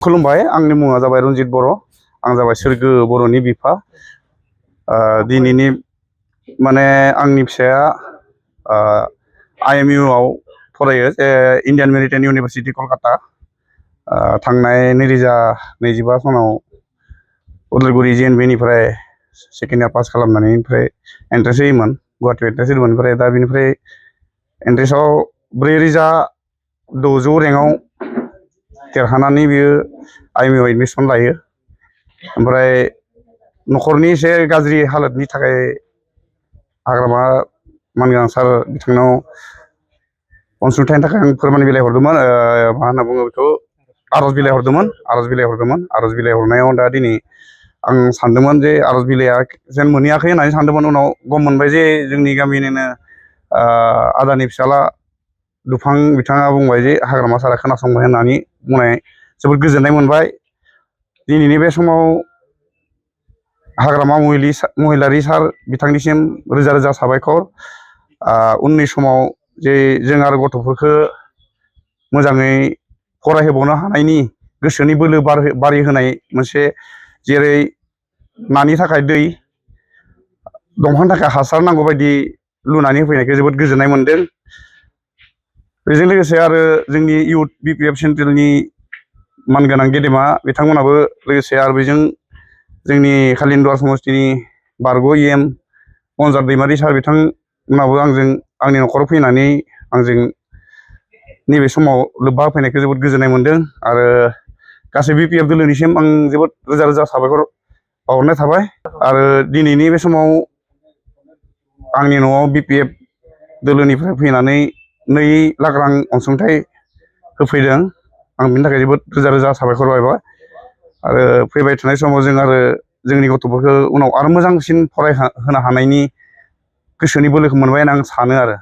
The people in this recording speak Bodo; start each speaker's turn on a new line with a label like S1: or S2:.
S1: खुलुमबाय आंनि मुङा जाबाय रनजित बर' आं जाबाय सोरगो बर'नि बिफा दिनैनि माने आंनि फिसाया IMU आव फरायो इन्डियान मेरिटाइम इउनिभारसिटि कलकाता थांनाय 2025 सनाव उदालगुरि JNV निफ्राय सेकेन्ड इयार पास खालामनानै ओमफ्राय एन्ट्रेन्स होयोमोन गुवाहाटीआव एन्ट्रेन्स होदोंमोन ओमफ्राय दा बिनिफ्राय एन्ट्रेन्सआव 4600 रेंकआव देरहानानै बियो IMU आव एडमिसन लायो ओमफ्राय न'खरनि एसे गाज्रि हालोदनि थाखाय हाग्रामा मानगोनां सार बिथांनाव अनसुंथाइनि थाखाय आं फोरमान बिलाइ हरदोंमोन मा होनना बुङो बेखौ आर'ज बिलाइ हरदोंमोन आर'ज बिलाइ हरनायाव दा दिनै आं सानदोंमोन जे आर'ज बिलाइया जेन मोनहैयाखै होननानै सानदोंमोन उनाव गम मोनबाय जे जोंनि गामिनिनो आदानि फिसाला दुफां बिथाङा बुंबाय जे हाग्रामा सारा खोनासंबाय होननानै बुंनाय जोबोद गोजोननाय मोनबाय दिनैनि बे समाव हाग्रामा महिलारि सार बिथांनिसिम रोजा रोजा साबायखर उननि समाव जे जों आरो गथ'फोरखौ मोजाङै फरायहोबावनो हानायनि गोसोनि बोलो बारिहोनाय मोनसे जेरै नानि थाखाय दै दंफांनि थाखाय हासार नांगौ बायदि लुनानै होफैनायखौ जोबोद गोजोननाय मोनदों बेजों लोगोसे आरो जोंनि इउथ BPF सेन्ट्रेलनि मानगोनां गेदेमा बिथांमोनाबो लोगोसे आरो बेजों जोंनि खालिनदुवार समस्तिनि बारग' EM अनजाद दैमारि सार बिथांमोनाबो आंनि न'खराव फैनानै आंजों नैबे समाव लोब्बा होफैनायखौ जोबोद गोजोननाय मोनदों आरो गासै BPF दोलोनिसिम आं जोबोद रोजा रोजा साबायखर बावहरनाय थाबाय आरो दिनैनि बे समाव आंनि न'आव BPF दोलोनिफ्राय फैनानै 2 लाख रां अनसुंथाइ होफैदों आं बिनि थाखाय जोबोद रोजा रोजा साबायखर बावबाय आरो फैबाय थानाय समाव जों आरो जोंनि गथ'फोरखौ उनाव आरो मोजांसिन फरायहोनो हानायनि गोसोनि बोलोखौ मोनबाय होनना आं सानो आरो